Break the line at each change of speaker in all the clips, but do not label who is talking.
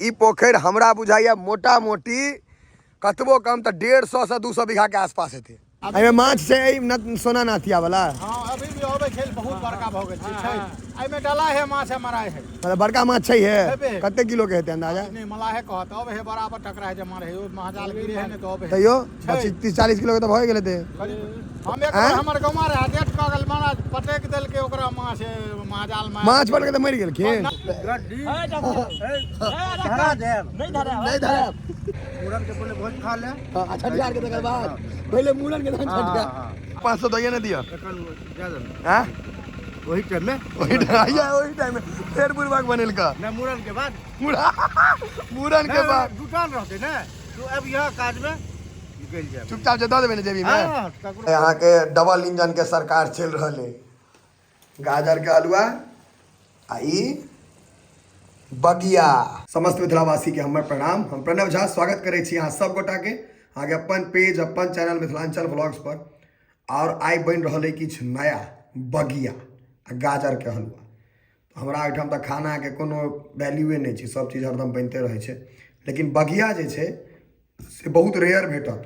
ई पोखरि हमरा बुझाइया मोटा मोटी कतबो कम तऽ 150 से 200 बीघा के आसपास हेतै। एहिमे माछ छै एहि सोना नाथिया वाला।
हाँ, अभी भी अबै छै, बहुत बड़का भऽ गेल छै, छै। एहिमे डला है माछ है मराइ है।
मतलब बड़का माछ छै हे?
हेबे।
कते किलो के हेतै अंदाजा?
नहि, मलाहे कहत, अब हे बराबर टकरा है जे मारे है, ओ महाजाल गिरे है ने तऽ अब है।
तैयो
छै।
25-30-40 किलो के तऽ भए गेल हेतै।
हम एक
आँय?
हमर गौवा रहे, डेट कऽ गेल महाराज, पटकि देलकै ओकरा माछ महाजाल मे।
माछ पटक तऽ मरि गेलखिन।
धरा देब।
नहि धरायब।
मूड़न के पहिले भोज खा ले।
हाँ, आ छठिहार के तकर बाद पहिले मूड़न के तहन छठिहार। 500 दैए ने दिअ।
एखन दए देबै।
आँय?
ओही टाइम में।
ओही टाइम, आइया, ओही टाइम में फेर बुढ़बाक बनेलका।
नहि, मूड़न के बाद।
मूड़न के बाद।
जुटान रहतै ने, तू अब यहाँ काज में निकलि जायब।
चुपचाप जे दऽ देबै ने जेबी में।
हाँ, ककरो।
अहाँके डबल इंजन के सरकार चलि रहल है। गाजर के हलुआ आ ई बगिया। समस्त मिथिलावासी के हमर प्रणाम। हम प्रणव झा स्वागत करै छी अहाँ सब गोटा के अहाँके अपन पेज अपन चैनल मिथिलांचल व्लॉग्स पर। और आइ बनि रहल है किछु नया बगिया आ गाजर के हलुआ। हमरा ओहिठाम तऽ खानाके कोनो वैल्यूए नहि छै, सब चीज हरदम बनिते रहै छै, लेकिन बगिया जे छै से बहुत रेयर भेटत,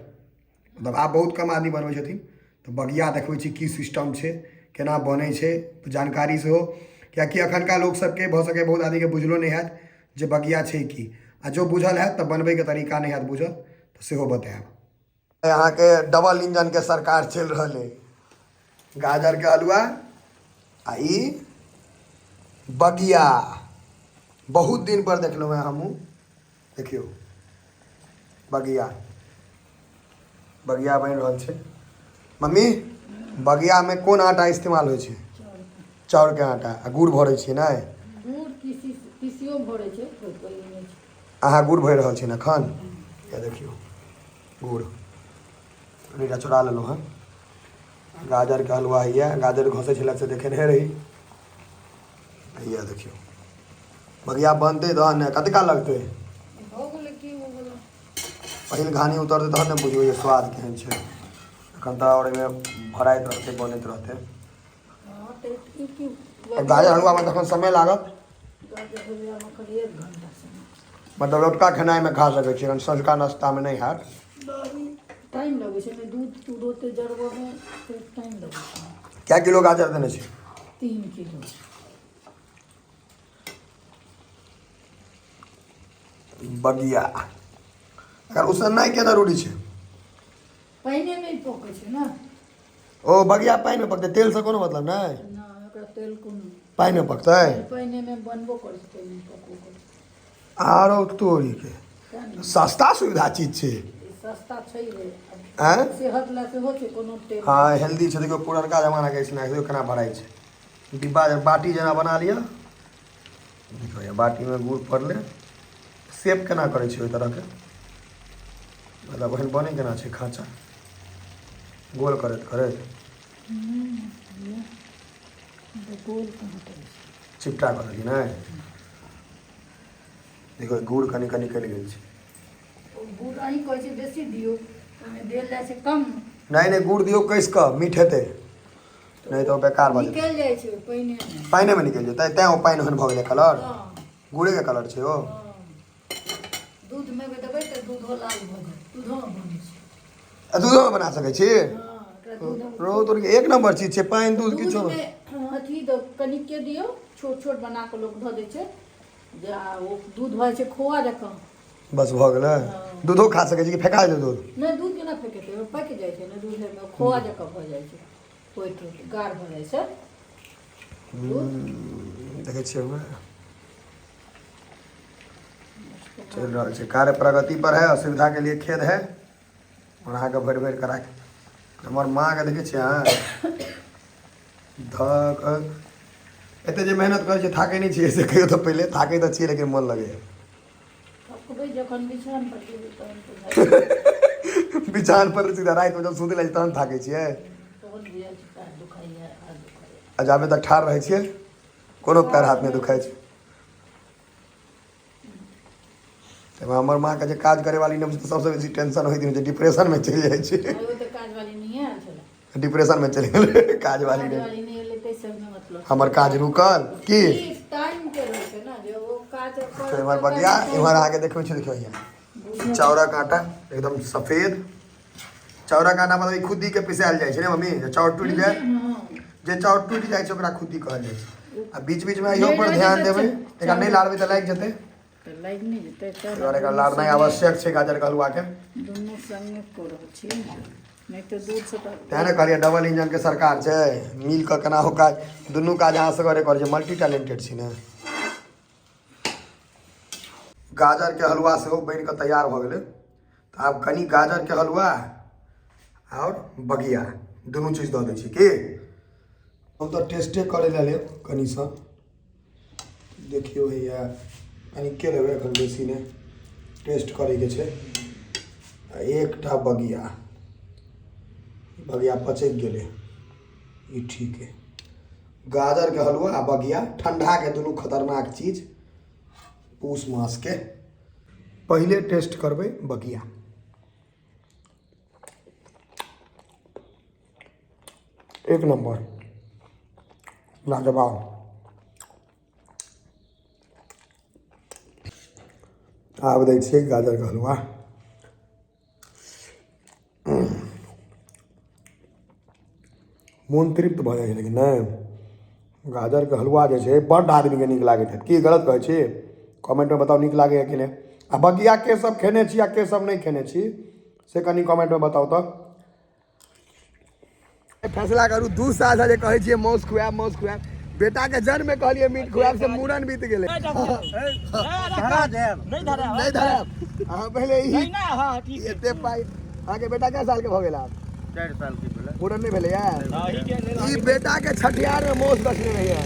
मतलब आब बहुत कम आदमी बनबै छथिन। तऽ बगिया देखबै छी की सिस्टम छै, केना बनै छै, जानकारी सेहो, किएकि एखनका लोक सबके भऽ सकैए बहुत आदमीके बुझलो नहि हैत जे बगिया छै की, आ जँ बुझल हैत तऽ बनबैके तरीका नहि हैत बुझल, तऽ सेहो बतायब। अहाँके डबल इंजनके सरकार चलि रहल अइ। गाजरके हलुआ आ ई बगिया बहुत दिन पर देखलहुँ हेँ हमहूँ। देखियौ बगिया, बगिया बनि रहल छै। मम्मी, बगियामे कोन आटा इस्तेमाल होइ छै? चाउरके आटा आ गुड़ भरै छियै ने?
गुड़ पीसियो भरै छै, कोइ कोइ नहि छै।
अहाँ गुड़ भरि रहल छी ने एखन? ये देखियौ गुड़ कनिटा चोरा लेलहुँ हँ। गाजरके हलुआ होइए, गाजर घसै छलै से देखेने रही। हैया देखियौ बगिया बनतै तहन ने। कते काल लगतै?
भऽ गेलै की हो गेलै।
पहिल घानी उतरतै तहन ने बुझबै जे स्वाद केहन छै। एखन तऽ आओर एहिमे भराइत रहतै, बनैत रहतै।
हँ, तऽ ई की
गाजर हलुआमे तखन समय लागत।
गाजर हलुआमे खाली 1 घंटा समय।
मतलब रौतका खेनाइमे खा सकै छी, एखन सँझुका नाश्तामे नहि हैत।
टाइम लगै छै ने, दूध तूध ओते जरबऽमे टाइम लगै छै।
कए किलो गाजर देने छी?
3 किलो।
बगिया अगर उसननाइ के जरूरी छै?
पानिमे ही पकै छै ने।
ओ बगिया पानिमे पकतै, तेलसँ कोनो मतलब नहि?
नहि, ओकरा तेल कोनो
पानिमे पकतै?
पानिमे बनबो करै छै, पानिमे पकबो करै छै।
आरो तोरीके सस्ता सुविधा चीज छै।
सस्ता छै रे।
आँय?
सेहत लए सेहो छै, कोनो तेल।
हँ, हेल्दी छै। देखियौ पुरनका जमानाके स्नैक्स देखियौ केना भराइ छै। डिब्बा बाटी जेना बना लिअ। देखियौ ये बाटीमे गुड़ पड़लै। सेप केना करै छै ओहि तरहके, मतलब ओहन बनै केना छै खाँचा गोल करैत करैत
गोल कहाँ करै छै?
चिपटा कऽ देलियै ने। देखियौ गुड़ कनि कनि निकलि गेल छै।
गुड़ अहीं कहै छै बेसी दियौ, ओहिमे देल जाइ छै कम।
नहि नहि, गुड़ दियौ कसि कऽ, मीठ हेतै, नहि तऽ ओ बेकार भऽ जेतै।
निकलि जाइ छै पानिमे।
पानिमे निकलि जेतै, तैँ ओ पानि ओहन भऽ गेलै कलर। गुड़ेके कलर छै ओ।
दूधमे देबै तऽ दूधो लाल भऽ जायत, दूधोमे बनै छै।
आ दूधोमे बना सकै छी? रो तोर एक नंबर चीज छै, पानि दूध किछो।
अथी दऽ कनिके दियौ, छोट छोट बना कऽ लोक धऽ दै छै, जे ओ दूध भऽ जाइ छै खोआ जकाँ।
बस भऽ गेलै। दूधो खा सकै छी कि फेका जेतै दूध?
नहि, दूध केना फेकेतै, ओ पाकि जाइ छै ने दूधेमे, खोआ जकाँ भऽ जाइ छै, होइत होइत गाढ़ भऽ जाइ छै।
देखै छियै ओहिमे चलि रहल छै कार्य, प्रगति पर है, असुविधा के लिए खेद है। और अहाँके भरि भरि कऽ राखि हमर माँके देखै छियै अहाँ धऽ कऽ एते जे मेहनत करै छियै, थाकै नहि छियै से कहियौ तऽ? पहिले थाकै तऽ छियै, लेकिन मोन लगैए।
थकबै जखन बिछान पर जेबै तहन बुझाइ।
बिछान पर सीधा रातिमे जब सुतै लए तहन थाकै छियै?
तहन बुझाइ छै पैर दुखाइए, हाथ दुखाइए।
आ जाबे तक ठाढ़ रहै छियै कोनो पैर हाथ नहि दुखाइ छै। ताहिमे हमर माँके जे काज करे वाली नहि छै तऽ सबसँ बेसी टेंशन होइत रहै छै, डिप्रेशनमे चलि जाइ छै।
आइ तऽ काजवाली नहिए आयल छलै।
डिप्रेशनमे चलि गेलै काजवाली नहि।
काजवाली नहि एलै ताहि सबमे मतलब
हमर काज रुकल की
टाइम के रहै छै ने जे ओ काज
देखियौ इम्हर बगिया, इम्हर अहाँके देखबै छी, देखियौ यहाँ चाउरक आटा एकदम सफेद चाउरक आटा, मतलब ई खुद्दी के पिसायल जाइ छै ने मम्मी, जे चाउर टूटि जाय, जे चाउर टूटि जाइ छै ओकरा खुद्दी कहल जाइ छै। आ बीच बीच मे इहो पर ध्यान देबै, एकरा नहि लारबै तऽ लागि जेतै।
तऽ लागि नहि जेतै
ताहि दुआरे एकरा लारनाइ आवश्यक छै गाजरके हलुआके।
दुनू संगे कऽ रहल छियै, नहि तऽ दूरसँ तऽ
तेँ ने कहलियै डबल इंजनके सरकार छै, मिल कऽ केना हो काज, दुनू काज अहाँ सगरे करै छै, मल्टी टैलेंटेड छी ने। गाजरके हलुआ सेहो बनि कऽ तैयार भऽ गेलै। तऽ आब कनि गाजरके हलुआ आओर बगिया दुनू चीज दऽ दै छी। की हम तऽ टेस्टे करै लए लेब कनिसँ, देखियौ हैया कनिके लेबै, एखन बेसी नहि, टेस्ट करैके छै। आ एकटा बगिया, बगिया पचकि गेलै, ई ठीक है। गाजरके हलुआ आ बगिया ठंडाके दुनू खतरनाक चीज, पूस मासके। पहिले टेस्ट करबै बगिया। एक नंबर, लाजवाब। आब दै छियै गाजरके हलुआ। मोन तृप्त भऽ जाइ छै। लेकिन नहि, गाजरके हलुआ जे छै बड्ड आदमीके नीक लागैत हैत। की गलत कहै छी? कमेंटमे बताउ नीक लागैए कि नहि। आ बगिया के सब खेने छी आ के सब नहि खेने छी से कनि कमेंटमे बताउ। तऽ फैसला करू, 2 साल से जे कहै छियै मौस खुआएब, मौस खुआएब, बेटाके जन्ममे कहलियै मीट खुआएब, से मूड़न बीत गेलै।
धरा देब।
नहि धरायब अहाँ पहिले ई एते पाइ। अहाँके बेटा कै सालके भऽ गेल आब?
4 साल के भेलै।
मूड़न नहि भेलैया? ई बेटाके छठियारमे मौस रखने रहियै,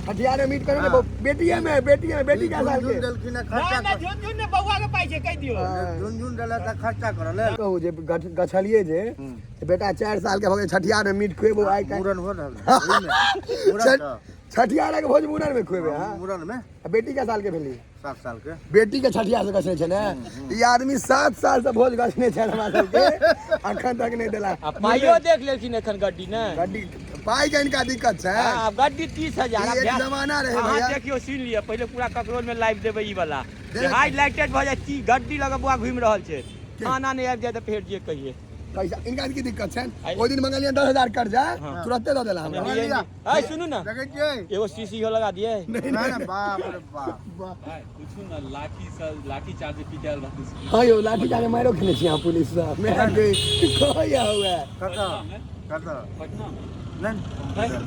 छठियारमे मीट करू ने, बेटिएमे, बेटिएमे। बेटी कै साल के?
झुनझुन देलखिन हँ खर्चा कर।
झुनझुन ने बौआ के पाइ छै, कहि दियौ।
झुनझुन देलक तऽ खर्चा करऽ लेल।
कहू जे गछलियै जे बेटा 4 साल के भऽ गेल, छठियारमे मीट खुएबो आइ काल्हि?
मूड़न हो रहल है ओहिमे। मूड़न तऽ
छठियारक भोज मूड़न मे खुएबै? हँ,
मूड़न मे।
आ बेटी कै साल के भेली?
7 साल के।
बेटी के छठियार से गछने छै ने ई आदमी। 7 साल से भोज गछने छै हमरा सबके, अखन तक नहि देला।
आ पाइयो देख लेलखिन एखन गड्डी ने।
गड्डी पाइ के इनका दिक्कत छै।
हाँ, गड्डी 30,000।
ई एक जमाना रहै
अहाँ
भैया।
देखियौ, सुनि लिअ पहिले, पूरा ककरोल में लाइव देबै ई वाला।
देबै।
हाईलाइटेड भऽ जाय की गड्डी लग बौआ घुमि रहल छै, थाना नहि आबि जाय तऽ फेर जे कहिए।
पैसा इनका की दिक्कत छै? ओहि दिन मंगलियै 10,000 कर्जा, तुरंते दऽ देला हमरा।
ऐ सुनू ने।
देखै छियै।
एगो शीशी हो लगा दिए।
नहि नहि, बाप रे बाप।
पूछू ने, लाठी से लाठी चार्ज पिटायल रहतै।
हाँ यौ, लाठी चार्ज मारो खेने छी अहाँ पुलिस से? मैं कहैया हुए।
कतऽ कतऽ?
पटना मे।
नहि।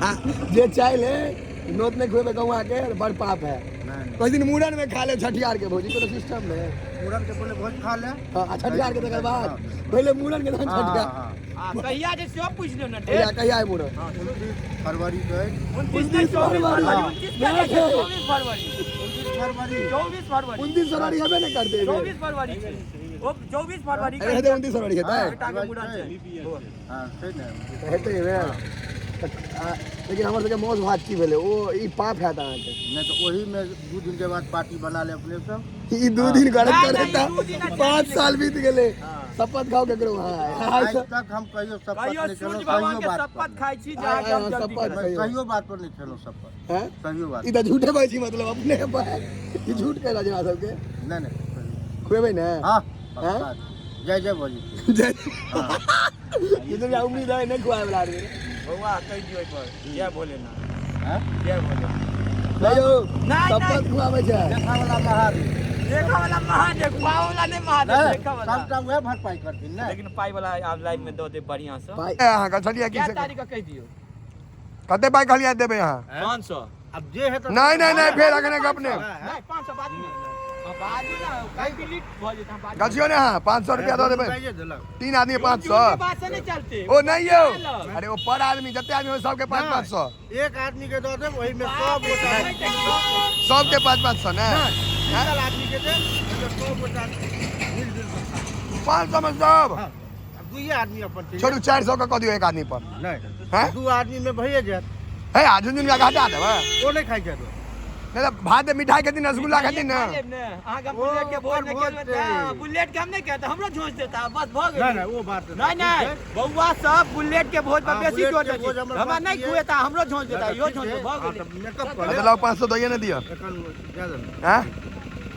हाँ, जे चाहे ले नोत नहीं खुएबे गौआ के बड़ पाप है।
नहि।
कोई दिन मूड़न में खा ले छठियार के भोजी, कोनो सिस्टम नहीं।
मूड़न के पहिले भोज खा ले।
हाँ, आ छठियार के तकर बाद, पहले मूड़न के तहन
हाँ,
छठियार।
हाँ।
आ कहिया जे सेहो पूछि लियौ ने।
कहिया कहिया है मूड़न?
29 फरवरी के।
29
फरवरी।
29 फरवरी, 24 फरवरी।
29 फरवरी।
24 फरवरी।
29 फरवरी हेबे नहीं करते।
24 फरवरी छै ओ, 24 फरवरी।
अरे हेतै, 29 फरवरी हेतै।
बेटा के मूड़न छै।
हाँ, छै ने।
हेतै हेबे। लेकिन हमर सबके मौस भात की भेलै? ओ ई पाप हैत अहाँके।
नहि तऽ ओहिमे 2 दिन के बाद पार्टी बना ले अपने सब।
ई 2 दिन करैत
नहि,
करैत
नहि, 2 दिन आ
5 साल बीत गेलै। शपथ खाउ केकरो। हाँ,
आइ तक हम कहियो शपथ
कहियो
नहि
सूर्य
खेलहुँ।
भगवान
सहियो
के
बात
शपथ
पर
खाइ छी जे
आइ,
अहाँके हम
आइ,
जल्दी
शपथ
करब।
नहि, सहियो बात पर नहि खेलहुँ शपथ।
हैं?
सहियो बात।
ई तऽ झूठे कहै छी, मतलब अपने पर ई झूठ कहि रहल छै हमरा सबके।
नहि नहि।
खुएबै ने?
हाँ।
हैं?
पक्का। जय जय बजै छी।
जय। ई तऽ उम्मीद है नहि खुआए वाला आदमी।
बौआ, कहि दियौ ओहि पर जय भोलेनाथ।
हैं?
जय भोलेनाथ।
नहीं यौ,
नहि,
शपथ खुआबै छै।
देखा वाला महादेव।
देखा वाला महादेव, खुआबै वाला नहि महादेव,
नहि,
देखा वाला।
सबटा उएह भरपाई करथिन ने।
लेकिन पाइ वाला आब लाइव में दऽ देब बढ़ियां से।
पाइ अहाँ गछलियै की
कै
से?
तारीख के कहि दियौ।
कते पाइ कहलियै देबै अहाँ?
500।
अब जे है
नहि नहि नहि, फेर अखने गप ने।
नहि, 500 बाजू ने। हाँ, बाजू ने, कंप्लीट भऽ जेतै, हाँ, बाजू।
गछियौ ने अहाँ, 500 रुपया दऽ देबै।
पाइए देलक।
3 आदमी 500।
झूठ के बात से नहीं चलते।
ओ नहीं यौ, अरे ओ पर आदमी, जते आदमी हो सबके 500-500।
एक आदमी के दऽ देब, ओहिमे 100 गोटा।
सबके 500-500 ने?
सिंगल आदमी के देब, ओहिमे 100 गोटा मिलजुल कऽ खा।
500 में सब?
हाँ, अब दुइये आदमी अपन छै।
छोड़ू, 400 के कऽ दियौ एक आदमी पर।
नहि।
हैं?
2 आदमी में भइए जायत।
है, आ झुनझुन के हटा देबै।
ओ नहि खाइ छै।
नहि तऽ भात मिठाई खेथिन, रसगुल्ला खेथिन ने।
खा लेब ने अहाँके हम बुलेट के भोज नहि
ओकर
केलहुँ
भोज
तऽ बुलेट के हम नहि कहते, हमरो झोंच देता, बस भऽ गेल।
नहि नहि, ओ बात
नहि नहि, बौआ सब बुलेट के भोज पर
हाँ,
बेसी
बुलेट
जोर
के
दै
भोज
छै।
हमर
हमरा
पास
नहि
ये।
खुएता, हमरो झोंच देता, इहो झोंच देता, भऽ गेलै।
मेकअप कऽ
अच्छा
लेब।
लाओ, 500 दैए ने दिअ।
एखन जा देब।
आँय?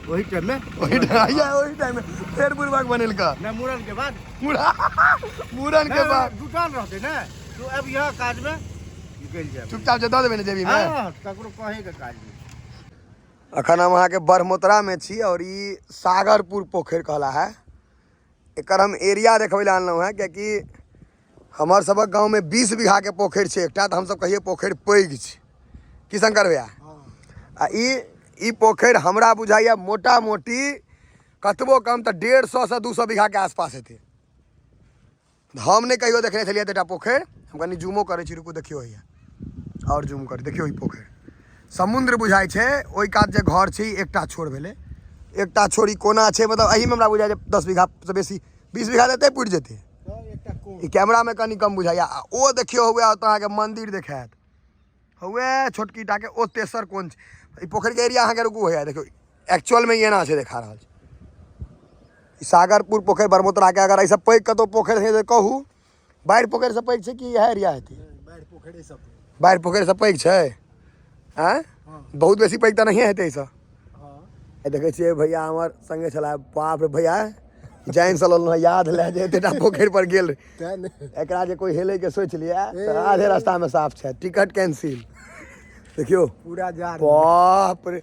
ओही टाइम में।
ओही टाइम, ओही टाइम में फेर बुढ़बाक बनेलका।
नहि, मूड़न के बाद।
मूड़न के बाद।
जुटान रहतै ने, तू अब यह काज में निकलि जायब।
चुपचाप जे दऽ देबै ने जेबी में।
हँ, ककरो कहे के काज नहि।
अखन हम अहाँके बढ़मोतरामे छी और ई सागरपुर पोखरि कहला है। एकर हम एरिया देखबै लए आनलहुँ हेँ, कियाकि हमर सबक गाँवमे 20 बीघाके पोखरि छै एकटा, तऽ हमसब कहियै पोखरि पैघ छै। की शंकर भैया? आ ई ई पोखरि हमरा बुझाइए मोटा मोटी कतबो कम तऽ 150 से 200 बीघाके आसपास हेतै। हम नहि कहियो देखने छलियै एतेटा पोखरि। हम कनि जूमो करै छी, रुकू, देखियौ हैया आओर जूम कर, देखियौ ई पोखरि समुद्र बुझाइ छै। ओहि कात जे घर छै, एकटा छोर भेलै, एकटा छोर ई कोना छै, मतलब एहिमे हमरा बुझाइ छै 10 बीघासँ बेसी, 20 बीघा तऽ एतै पुरि जेतै। ई कैमरामे कनि कम बुझाइए। आ ओ देखियौ हुए, ओतऽ अहाँके मन्दिर देखायत हुए छोटकी टाके, ओ तेसर कोन छै। ई पोखरिके एरिया अहाँके, रुकू, होइए, देखियौ एक्चुअलमे ई एना छै, देखा रहल छै। ई सागरपुर पोखरि बरमोतराके, अगर एहिसँ पैघ कतहु पोखरि छै तऽ कहू। बाढ़ि पोखरिसँ पैघ छै कि इएह एरिया हेतै? बाढ़ि पोखरिसँ पैघ छै? आँय, बहुत बेसी पैघ तऽ नहिए हेतै एहिसँ। देखै छियै भैया हमर संगे छला, बाप रे भैया, जानि से लेलहुँ याद लए जे एतेटा पोखरि पर गेल। एकरा जे कोइ हेलैके सोचि लिअ तऽ आधे रास्तामे साफ छै, टिकट कैंसिल। देखियौ
पूरा जार,
बाप रे,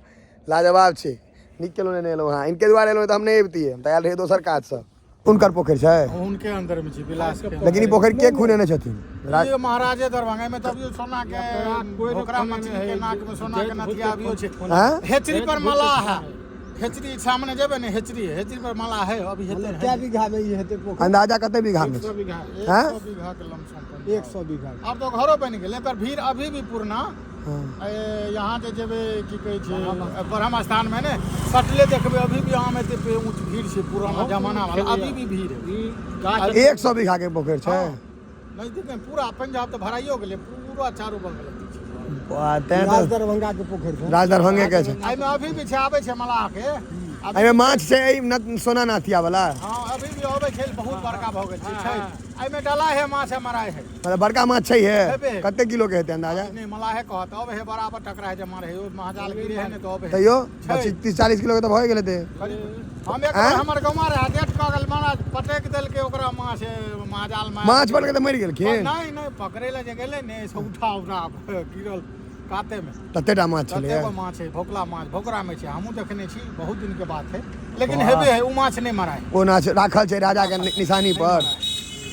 लाजवाब छै। नीक केलहुँ नहि एलहुँ। हँ, इनके दुआरे एलहुँ तऽ हम नहि अबितियै, हम तऽ आयल रहियै दोसर काजसँ। हुनकर पोखरि छै?
हुनके अंदर में छै, विलास के।
लेकिन ई पोखरि के खुनेने छथिन?
ये महाराजे दरभंगा में तभियो सोना के भोकरा मछली के नाक में सोना के नथिया अभियो छै।
आँय?
हेचरी पर मलाह है, हेचरी सामने जेबै ने, हेचरी है, हेचरी पर मलाह है अभी हेतै ने।
कए बीघा में ई हेतै पोखरि?
अंदाजा कते बीघा में
100
छै?
बीघा,
हैं?
100 बीघा के लमसम।
100 बीघा।
आब तो घरो बनि गेलै, पर भीड़ अभी भी पुरना।
हँ।
यहाँ जे जेबै, की कहै छै, ब्रह्म स्थान में ने सटले देखबै, अभी भी आम एते पे ऊँच भीड़ छै, पुराना जमाना वाला अभी भी भीड़ है।
100 बीघा के पोखरि छै?
नजदीक में पूरा पंजाब तऽ भराइयो गेलै, पूरा चारू बगल एते छै।
वाह, तें
राज
तऽ
दरभंगा के पोखरि छै।
राज दरभंगे के छै।
एहिमे अभी भी छै, आबै छै मलाह के अभी।
एहिमे माछ छै एहि सोना नाथिया वाला?
हँ, अभी भी अबै छै, बहुत बड़का भऽ गेल छै, छै एहिमे डला है, माछ है, मराइ है।
मतलब बड़का माछ छै हे?
हेबे।
कते किलो के हेतै अंदाजा?
नहि, मलाहे कहत, अबै है बराबर टकरा है जे मारे है, ओ महाजाल गिरे है ने तऽ अबै है।
तैयो
छै।
25 30 40 किलो के तऽ भए गेल हेतै।
करीब। हम एक
आँय?
बेर हमर गौवा रहे, डेट कऽ गेल महाराज, पटकि देलकै ओकरा माछ महाजाल मे।
माछ पकड़ के तऽ मरि गेलखिन?
नहि नहि, पकड़ै लए जे गेलै ने, से उठा उठा गिरल काते मे।
ततेटा माछ छलै?
तते गो माछ है, भोकला माछ, भोकरा में छै, हमहूँ देखने छी, बहुत दिन के बात है, लेकिन हेबे है, ओ माछ नहि मराय।
ओ नाच राखल छै राजा के निशानी पर।